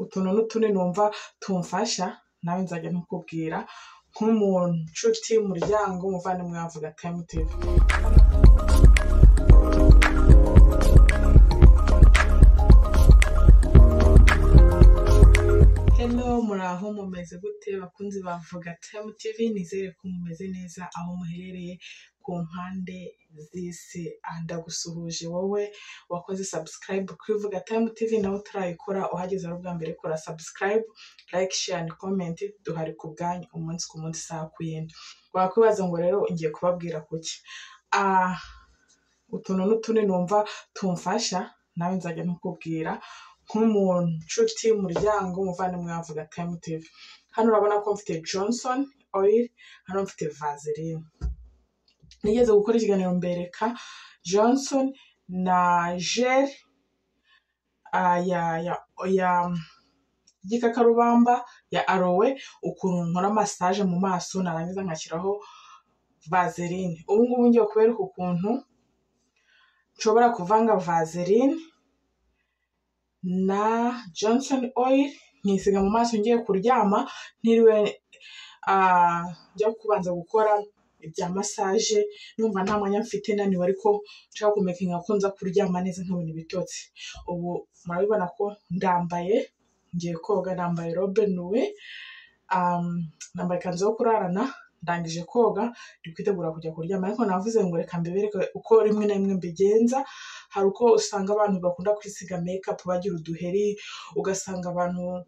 Utuntu n'utundi numva tumfasha nawe nzajya ntukubwira nk'umuntu, nshuti, umuryango, umuvandimwe wa Vuga Time TV. Hello, muraho, mumeze gute bakunzi ba Vuga Time TV? Nizere ko mumeze neza aho muherereye ku mpande z'isi. Ndagusuhuje wowe wakoze subscribe kuri Vuga Time TV, nawe utarayikora uhageze ari ubwa mbere, kora subscribe, like, share and comment. Duhari ku bwanyu umunsi ku munsi, isaha ku yindi. Wakwibaza ngo rero ngiye kubabwira kuki? Utuntu n'utundi numva tumfasha nawe nzajya ntukubwira nk'umuntu, nshuti, umuryango, umuvandimwe wa Vuga Time TV. Hano urabona ko mfite Johnson Oil, hano mfite Vaseline. Nigeze gukora ikiganiro mbereka Johnson na gel ya igikakarubamba ya aloe, ukuntu nkora massage mu maso narangiza nkashyiraho Vaseline. Ubu ngubu ngiye kubereka ukuntu nshobora kuvanga Vaseline na Johnson Oil nkisiga mu maso ngiye kuryama, ntiriwe njya kubanza gukora ibya massage, numva nta mwanya mfite naniwe, ariko nshaka kumekinga ko nza kuryama neza nkabona ibitotsi. Ubu murabibona ko ndambaye, ngiye koga, nambaye robe nuwe, nambaye ikanzu yo kurarana, ndangije koga ndi kwitegura kujya kuryama. Ariko navuze ngo reka mbibereke uko rimwe na rimwe mbigenza. Hari uko usanga abantu bakunda kwisiga makeup bagira uduheri, ugasanga abantu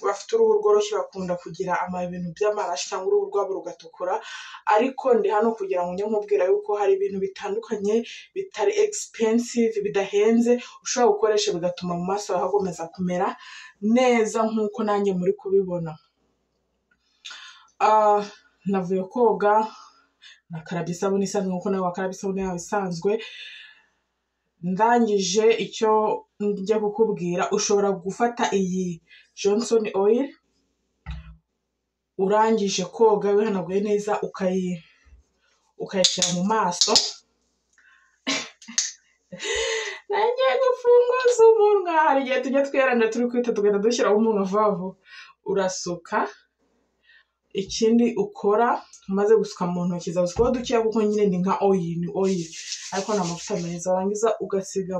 bafite uruhu rworoshye bakunda kugira ibintu by'amarashi cyangwa uruhu rwabo rugatukura. Ariko ndi hano kugira ngo njye nkubwira yuko hari ibintu bitandukanye bitari expensive, bidahenze, ushobora gukoresha bigatuma mu maso hawe hakomeza kumera neza nk'uko nanjye muri kubibona. Navuye koga, nakarabye isabune isanzwe nk'uko nawe wakarabye isabune yawe isanzwe. Ndangije icyo njya kukubwira, ushobora gufata iyi Johnson Oil urangije koga wihanaguye neza, ukayishyira mu maso. Nagiye gufunguza umunwa, hari igihe tujya twiranda turi kwita tugahita dushyiraho umunwa vuba vuba. Urasuka, ikindi ukora umaze gusuka mu ntoki zawe, usukaho dukeya kuko nyine ni nka oil, ni oil ariko ni amavuta meza. Warangiza ugasiga,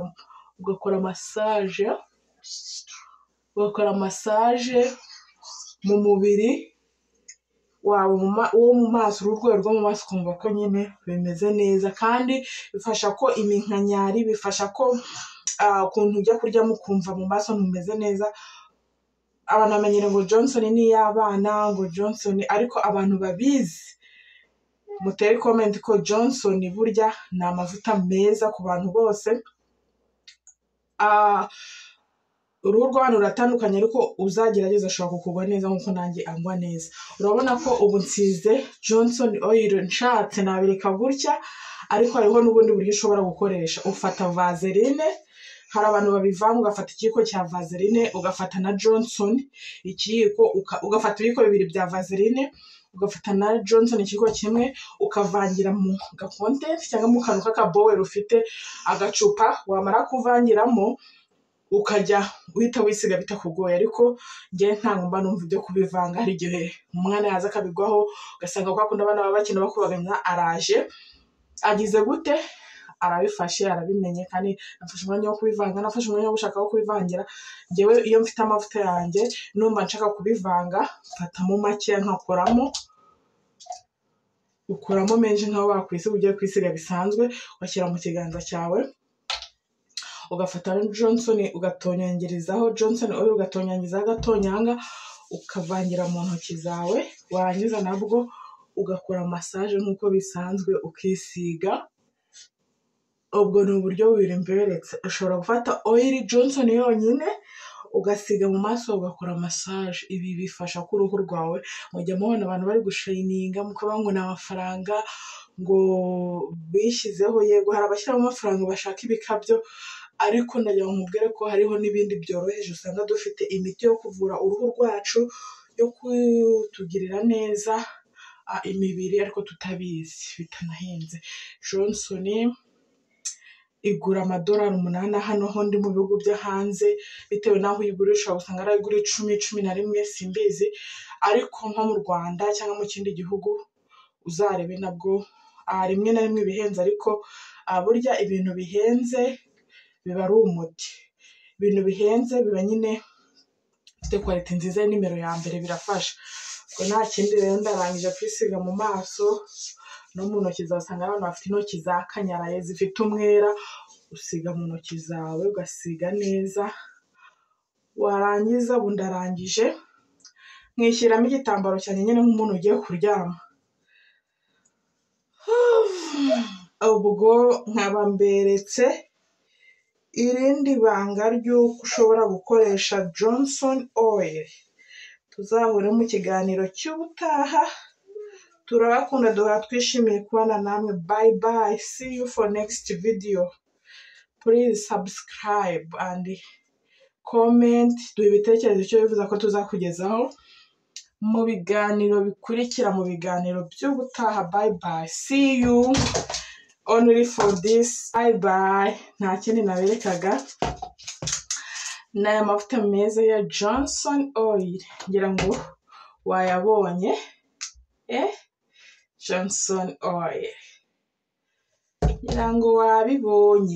ugakora massage, ugakora massage mu mubiri wawe, wo mu maso, uruhu rwawe rwo mu maso, ukumva ko nyine bimeze neza. Kandi bifasha ko iminkanyari, bifasha ko ukuntu ujya kuryamo ukumva mu maso ntumeze neza. Abantu bamenyere ngo Johnson ni iy'abana, ngo Johnson, ariko abantu babizi mutere comment ko Johnson burya ni amavuta meza ku bantu bose. Uruhu rw'abantu ruratandukanye, ariko uzagerageza ashobora kukugwa neza nk'uko nanjye angwa neza. Urabona ko ubu nsize Johnson Oil, nshatse nabireka gutya, ariko hariho n'ubundi buryo ushobora gukoresha. Ufata Vaseline, hari abantu babivanga, ugafata ikiyiko cya Vaseline, ugafata na Johnson ikiyiko, ugafata ibiyiko bibiri bya Vaseline, ugafata na Johnson ikiyiko kimwe, ukavangira mu gakontenti cyangwa mu kantu k'akaboweri ufite agacupa. Wamara kuvangiramo ukajya uhita wisiga bitakugoye. Ariko njye ntabwo mba numva ibyo kubivanga, hari igihe umwana yaza akabigwaho, ugasanga kwa kundi abana baba bakina bakubaganya, araje agize gute, arabifashe arabimenye. Kandi nafashe umwanya wo kubivanga, nafashe umwanya wo gushaka aho kubivangira. Njyewe iyo mfite amavuta yanjye numva nshaka kubivanga, mfatamo make nkakoramo, ukuramo menshi nkaho wakwisiga ugiye kwisiga bisanzwe, ugashyira mu kiganza cyawe, ugafata Johnson ugatonyangirizaho Johnson Oil, ugatonyangizaho agatonyanga, ukavangira mu ntoki zawe, warangiza nabwo ugakora massage nk'uko bisanzwe ukisiga. Ubwo ni uburyo bubiri mberetse. Ushobora gufata oil Johnson yonyine ugasiga mu maso ugakora massage. Ibi bifasha ko uruhu rwawe, mujya mubona abantu bari gushayininga mukavuga ngo ni amafaranga ngo bishyizeho. Yego hari abashyiramo amafaranga bashaka ibikabyo, ariko ndagira ngo nkubwire ko hariho n'ibindi byoroheje. Usanga dufite imiti yo kuvura uruhu rwacu, yo kutugirira neza imibiri, ariko tutabizi, bitanahenze. Johnson Igura amadolari 8 hano ho ndi mu bihugu byo hanze, bitewe n'aho uyigurisha usanga ari igura 10, 11, simbizi, ariko nko mu Rwanda cyangwa mu kindi gihugu uzarebe nabwo rimwe na rimwe ibihenze, ariko burya ibintu bihenze biba ari umuti. Ibintu bihenze biba nyine bifite quality nziza, nimero ya mbere, birafasha. Ubwo nta kindi rero, ndarangije kwisiga mu maso no mu ntoki zawe. Usanga abantu bafite intoki zakanyaraye zifite umwera, usiga mu ntoki zawe ugasiga neza, warangiza, ubu ndarangije, nkishyiramo igitambaro cyanjye nyine nk'umuntu ugiye kuryama. Ubwo nkaba mberetse irindi banga ry'uko ushobora gukoresha Johnson Oil. Tuzahure mu kiganiro cy'ubutaha. Turabakunda, duhora twishimiye kubana namwe. Bye bye, see you for next video. Please subscribe and comment, duha ibitekerezo icyo wifuza ko tuzakugezaho mu biganiro bikurikira, mu biganiro by'ubutaha. Bye bye, see you. Only for this, bye bye. Nta kindi naberekaga, ni aya mavuta meza ya Johnson Oil, ngira ngo wayabonye. Johnson Oil, ngira ngo wabibonye.